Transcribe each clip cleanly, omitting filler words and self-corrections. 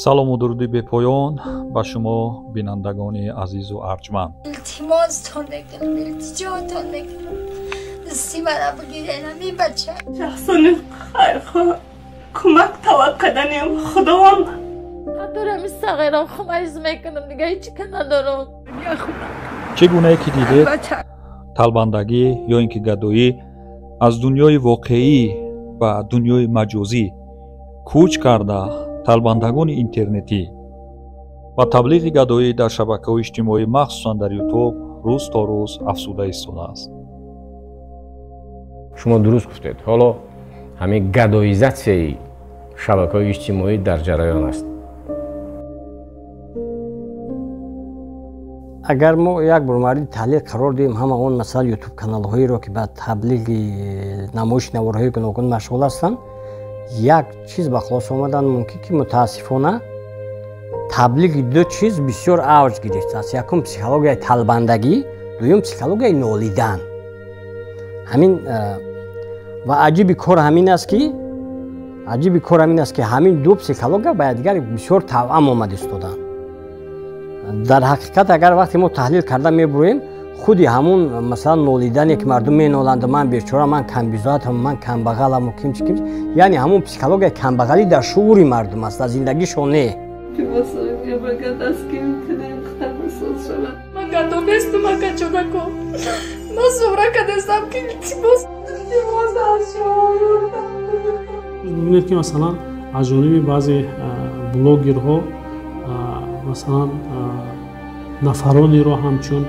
Салому дуруди бепоён ба шумо бинандагони азизу арҷманд. Илтимостон мекунам, илтиҷотон мекунам, дасти мара бигиред, ҳамин бача. Шахсони хайрхоҳ кӯмак талаб карданем, Худованд. Надорам, сағирам, хумайз мекунам, дига ҳеҷ ка надорам. Чӣ гунае ки дидед, талбандагӣ ё ин ки гадоӣ аз дунёи воқеӣ ба дунёи маҷозӣ кӯч карда, талбандагони интернетӣ ва таблиғи гадоӣ дар шабакаҳои иҷтимоӣ, махсусан дар Ютуб, рӯз то рӯз афзуда истодааст. Шумо дуруст гуфтед. Ҳоло ҳамин гадоизатсияи шабакаҳои иҷтимоӣ дар ҷараён аст. Агар мо як бор мавриди таҳлил қарор диҳем ҳама он масалан ютуб каналҳоеро, ки ба таблиғи намоиши наворҳои гуногун машғул ҳастанд, як чиз ба хулоса омадан мумкин, ки мутаассифона таблиғи ду чиз бисёр авҷ гирифтааст. Якум психологияи талбандагӣ, дуюм психологияи нолидан. Ҳамин ва аҷиби кор ҳамин аст, ки аҷиби кор ҳамин аст, ки ҳамин ду психология ба якдигар бисёр тавъам омад истоданд. Дар ҳақиқат, агар вақте мо таҳлил карда мебурем, худи ҳамун масалан нолидане, ки мардум меноланд, ман бечора, ман камбизоатам, ман камбағаламу кимчи кимчи, яъне ҳамун психологияи камбағалӣ дар шуури мардум аст, дар зиндагишон не. Ман гадо нестам, акаҷонако. Ман зуҳра кадестам, ки илтимос, илтимос аз шумо. Бибинед, ки масалан аз ҷониби баъзе блогерҳо масалан нафаронеро ҳамчун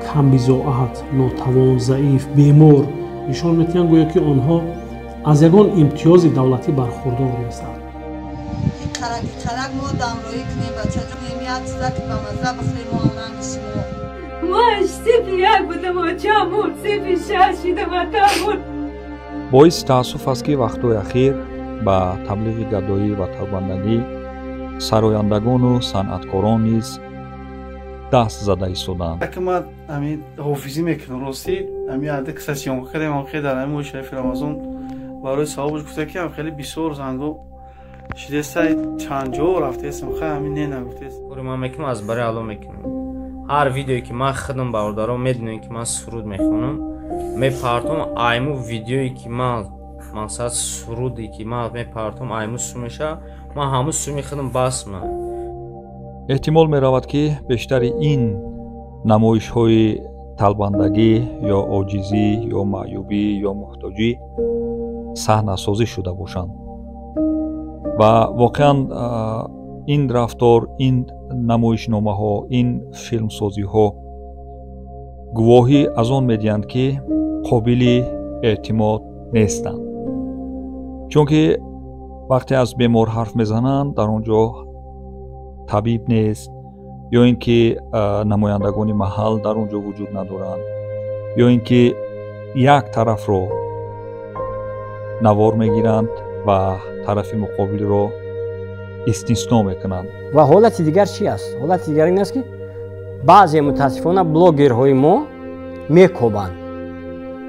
камбизоат, нотавон, заиф, бемор нишон медиҳанд, гӯё ки онҳо аз ягон имтиёзи давлатӣ бархурдор нестанд. Қарак мо дамроӣ кунем, бачаҷон, як чиза ки ба мазза бихӯрем, мо ранги шумо. Маш сифи як будам, очамун, сифи шаш шидам, атамун. Боиси таассуф аст, ки вақтҳои ахир ба таблиғи гадоӣ ва талбандагӣ сарояндагону санъаткорон низ даст зада истоданд. Ака ман ҳамин ҳофизӣ мекунам, ростӣ ҳамин ада киса съёмка кардем, ҳам хеле дар ҳамин моҳи шарифи Рамазон барои савобаш гуфта, ки ҳам хеле бисёр занго шидеста, чанд ҷо рафтаестам, хай ҳамин не нагуфтест. Кори ман мекунам, аз барои Алло мекунам. Ҳар видеое ки ман худам, бародарон медонем, ки ман суруд мехонам, мепартом, айму видеое ки ман мақсад суруде ки ман мепартом, айму су мешавад, ман ҳамун суми худам бас ман. Эҳтимол меравад, ки бештари ин намоишҳои талбандагӣ ё оҷизӣ ё маъюбӣ ё муҳтоҷӣ саҳнасозӣ шуда бошанд ва воқеан ин рафтор, ин намоишномаҳо, ин филмсозиҳо гувоҳӣ аз он медиҳанд, ки қобили эътимод нестанд, чунки вақте аз бемор ҳарф мезананд, дар он ҷо табиб нест, ё ин ки намояндагони маҳал дар он ҷо вуҷуд надоранд, ё ин ки як тарафро навор мегиранд ва тарафи муқобилро истисно мекунанд. Ва ҳолати дигар чи аст? Ҳолати дигар ин аст, ки баъзе мутаассифона блогерҳои мо мекобанд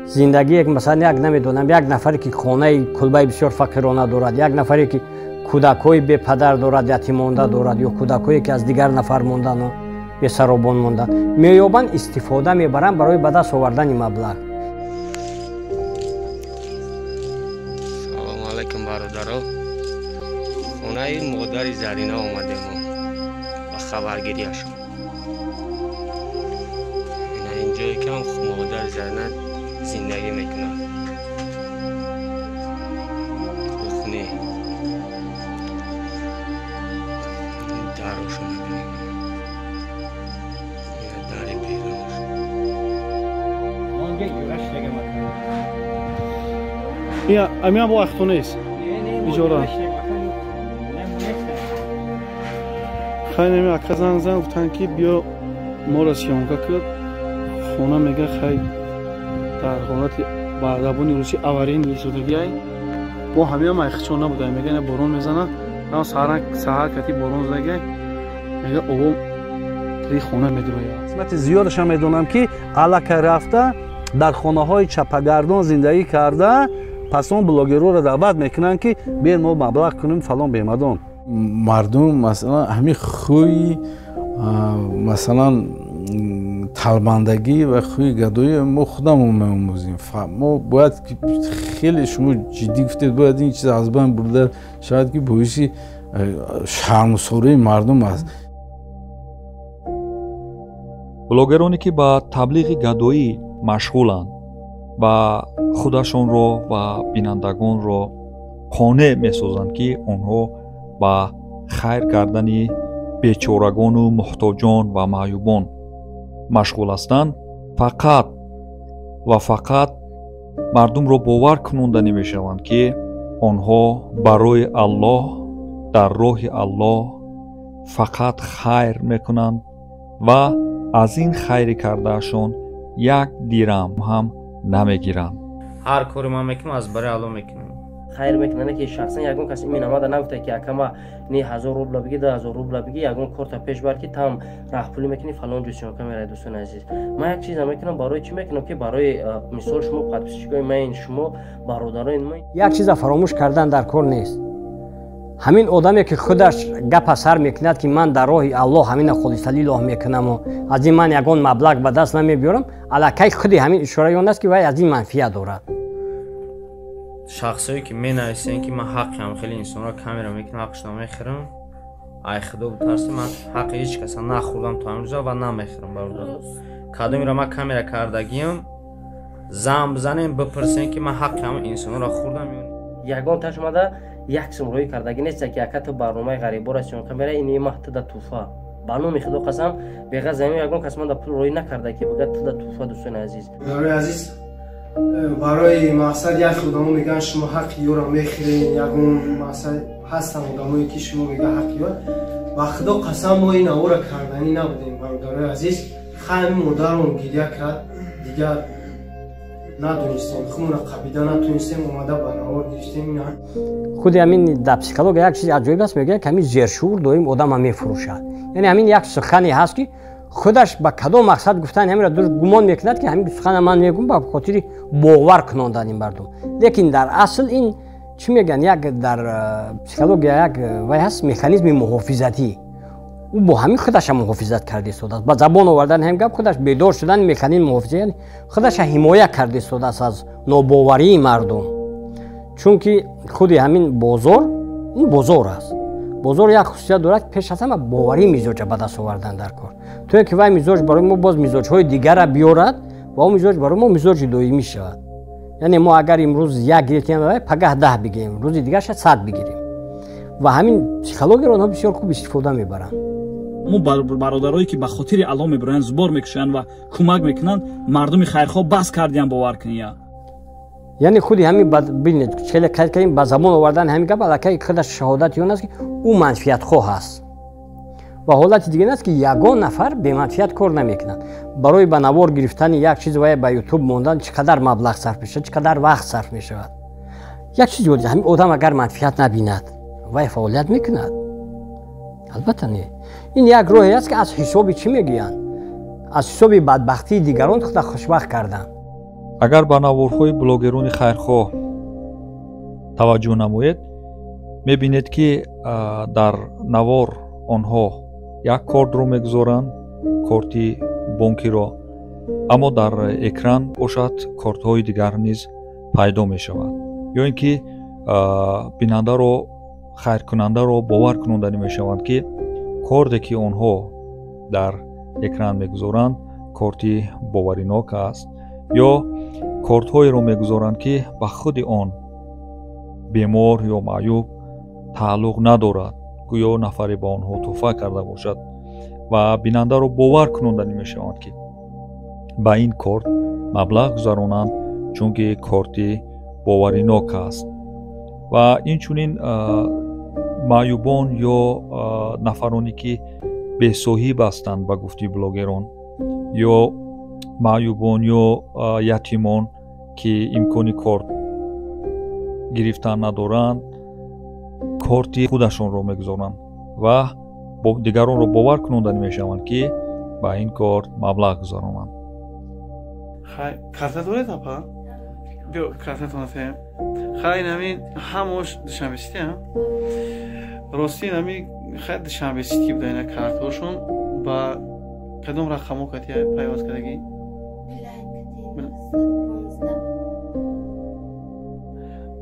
зиндагие, масалан як намедонам, як нафаре, ки хонаи кулбаи бисёр фақирона дорад, як нафаре, ки кӯдакҳои бепадар дорад, ятимонда дорад, ё кӯдакҳое, ки аз дигар нафар мондану бесаробон монданд, меёбанд, истифода мебаранд барои ба даст овардани маблағ. Салому алайкум, бародаро. Хонаи модари Зарина омадем ба хабаргириашон. Ина инҷое ки ҳам модари Зарина зиндагӣ мекунад. Кухни дарошо мебинем. Ина дари берунаш. Ин амиам бо ахтонест иҷора. Хай нами ака занг зан, гуфтанд ки биё моро съёмка куд. Хона мега хай дар ҳолати ба забони русӣ аварийный истодагиай. Мо ҳамеам айхчон набудай, мега ина борон мезанад, саҳар кати борон задагиай, мега ово три хона медурояд. Қисмати зиёдашам медонам ки аллакай рафта дар хонаҳои чапагардон зиндагӣ карда, пас он блогерҳоро даъват мекунанд ки биен мо маблағ кунем фалон бемадон. Мардум масалан ҳамин хӯи масалан талбандагӣ ва хӯи гадоӣ мо худамон меомӯзем. Мо бояд хеле шумо ҷиддӣ гуфтед, бояд ин чиз аз байн бурда шавад ки боиси шармсории мардум аст. Блогероне ки ба таблиғи гадоӣ машғуланд ва худашонро ва бинандагонро қонеъ месозанд ки онҳо ба хайр кардани бечорагону муҳтоҷон ва маъюбон машғул ҳастанд, фақат ва фақат мардумро бовар кунонданӣ мешаванд ки онҳо барои Аллоҳ дар роҳи Аллоҳ фақат хайр мекунанд ва аз ин хайри кардаашон як дирам ҳам намегиранд. Ҳар кори ман мекунам аз барои Аллоҳ мекунам. Хайр мекунам ки шахсан ягон кас имин омада нагуфта ки акама не 1000 рубла биги, 2000 рубла биги, ягон корта пеш бар ки там раҳпулӣ мекунӣ фалон ҷо съёмка меравӣ. Дӯстони азиз, ман як чиза мекунам, барои чӣ мекунам ки барои мисол шумо подписчикои ман, шумо бародарои ман. Як чиза фаромӯш кардан дар кор нест. Ҳамин одаме ки худаш гапа сар мекунад ки ман дар роҳи Аллоҳ ҳамина холиса лиллоҳ мекунаму аз ин ман ягон маблағ ба даст намебиёрам, аллакай худи ҳамин ишораи он аст ки вай аз ин манфиат дорад. Шахсое ки менависанд ки ман ҳаққи ҳам хеле инсонро камера мекунам, ҳаққашро мехӯрам, ай худо бутарси, ман ҳаққи ҳеҷ каса нахӯрдам то ҳамин рӯза ва намехӯрам. Бародар, кадомеро ман камера кардагиам, зан бизанем бипурсем ки ман ҳаққи ҳамин инсонро хӯрдам ё не. Ягон таш омада як сум рӯй кардагӣ нест ки ака ту барномаи ғарибора съёмка мера, ин маҳ туда туфа. Ба номи худо қасам, беғаз замин ягон кас ман да пул рӯй накарда ки бигӯяд туда туфа. Дӯстони азиз, барои азиз, барои мақсад як одамо мегӯянд шумо ҳаққи ёро мехӯред, ягон мақсад ҳастанд одамое ки шумо мегӯяд ҳаққи ёр. Ба худо қасам, мо ин навора карданӣ набудем, бародарои азиз. Хайми модарон гиря кард, дигар надонистем, худмонро қабида натонистем, омада ба навор гирифтем. Худи ҳамин дар психология як чизи аҷоиб аст, мегӯяд ки ҳамин зершуур доим одама мефурӯшад. Яъне ҳамин як сухане ҳаст ки худаш ба кадом мақсад гуфтан ҳаминро дур гумон мекунад ки ҳамин сухана ман мегӯм ба хотири бовар кунондани ин мардум, лекин дар асл ин чӣ мегӯянд, як дар психология як вай ҳаст механизми муҳофизатӣ. Ӯ бо ҳамин худаша муҳофизат карда истодааст. Ба забон овардани ҳамин гап худаш бедор шудани механизми муҳофизат, яъне худаша ҳимоя карда истодааст аз нобоварии мардум. Чунки худи ҳамин бозор, ин бозор аст. Бозор як хусусият дорад, пеш аз ҳама боварии мизоҷа ба даст овардан дар кор, то ин ки вай мизоҷ барои мо боз мизоҷҳои дигарра биёрад ва он мизоҷ барои мо мизоҷи доимӣ шавад. Яъне мо агар имрӯз як гирифтем, пагаҳ 10 бигирем, рӯзи дигарша 100 бигирем. Ва ҳамин психологияро онҳо бисёр хуб истифода мебаранд. Мо бародарое ки ба хотири Аллоҳ мебироянд, зубор мекушоянд ва кӯмак мекунанд, мардуми хайрхоҳ бас кардиян бовар куния. Яъне худи ҳамин бинед, хеле қайд кардем, ба забон овардани ҳамин гап аллакай худаш шаҳодати он аст ки ӯ манфиатхоҳ аст. Ва ҳолати дига ин аст ки ягон нафар беманфиат кор намекунад. Барои ба навор гирифтани як чиз ва ба ютуб мондан чӣ қадар маблағ сарф мешавад, чӣ қадар вақт сарф мешавад. Як чиз ёд, ҳамин одам агар манфиат набинад, вай фаъолият мекунад? Албатта не. Ин як роҳе аст ки аз ҳисоби чӣ мегӯянд? Аз ҳисоби бадбахтии дигарон худа хушбахт кардан. Агар ба наворҳои блогерони хайрхоҳ таваҷҷӯҳ намоед, мебинед ки дар навор онҳо як кортро мегузоранд, корти бонкиро, аммо дар экран бошад кортҳои дигар низ пайдо мешавад. Ё ин ки бинандаро, хайркунандаро бовар кунонданӣ мешаванд ки корте ки онҳо дар экран мегузоранд корти боваринок аст, ё кортҳоеро мегузоранд ки ба худи он бемор ё маъюб тааллуқ надорад, гӯё нафаре ба онҳо тӯҳфа карда бошад ва бинандаро бовар кунонданӣ мешаванд ки ба ин корт маблағ гузаронанд, чунки корти боваринок аст. Ва инчунин Маъюбон ё нафароне ки бесоҳиб ҳастанд ба гуфти блогерон, ё маъюбон ё ятимон ки имкони кор гирифтан надоранд, корти худашонро мегузоранд ва дигаронро бовар кунонданӣ мешаванд, ки ба ин кор маблағ гузаронанд. Карта доред, апа? Биё, картатон атем. Хай, инами ҳамош Душанбе Сити, рости инами хай Душанбе Сити буда. Ина картҳошон ба кадом рақамҳо кати пайваст кардагӣ?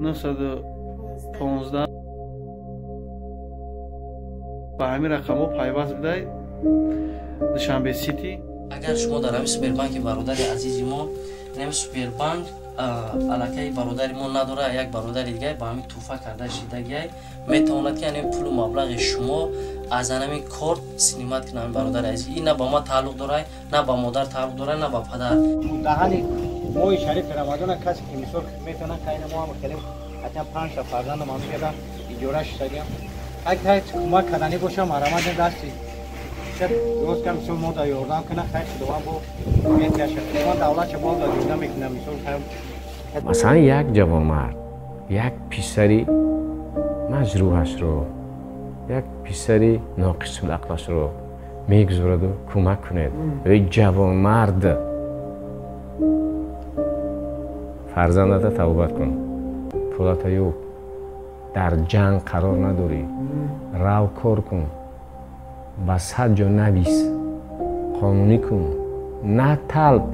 915 ба ҳамин рақамҳо пайваст будай Душанбе Сити. Агар шумо дар ҳамин Супербанки бародари азизи мо, ҳамин Супербанк аллакай бародари мо надора, як бародари дигар ба ҳамин тӯҳфа карда шидагиай, метавонад ки ҳамин пулу маблағи шумо аз ҳамин корт синимат кунад. Ҳамин бародари азиз, ин на ба ма тааллуқ дорад, на ба модар тааллуқ дорад, на ба падар. Даҳани моҳи шарифи Рамазона касе ки мисол метавонад, кайна мо ҳам хеле ҳатто панҷта фарзандам ҳам мегардам, иҷора шудагиам, агар кӯмак карданӣ бошам, марамад дасти рост кам мисол мо да ёрдам кунад, хайр, худованд бо метияша, худованд давлатша бо да ёрдам мекунад. Мисол, масалан, як ҷавонмард як писари маҷрӯҳашро, як писари ноқисулақлашро мегузораду кӯмак кунед. Эй ҷавонмард, фарзандата тавбат кун, пулата ёб, дар ҷанг қарор надорӣ, рав кор кун, ба сад ҷо навис, қонунӣ кун, наталб.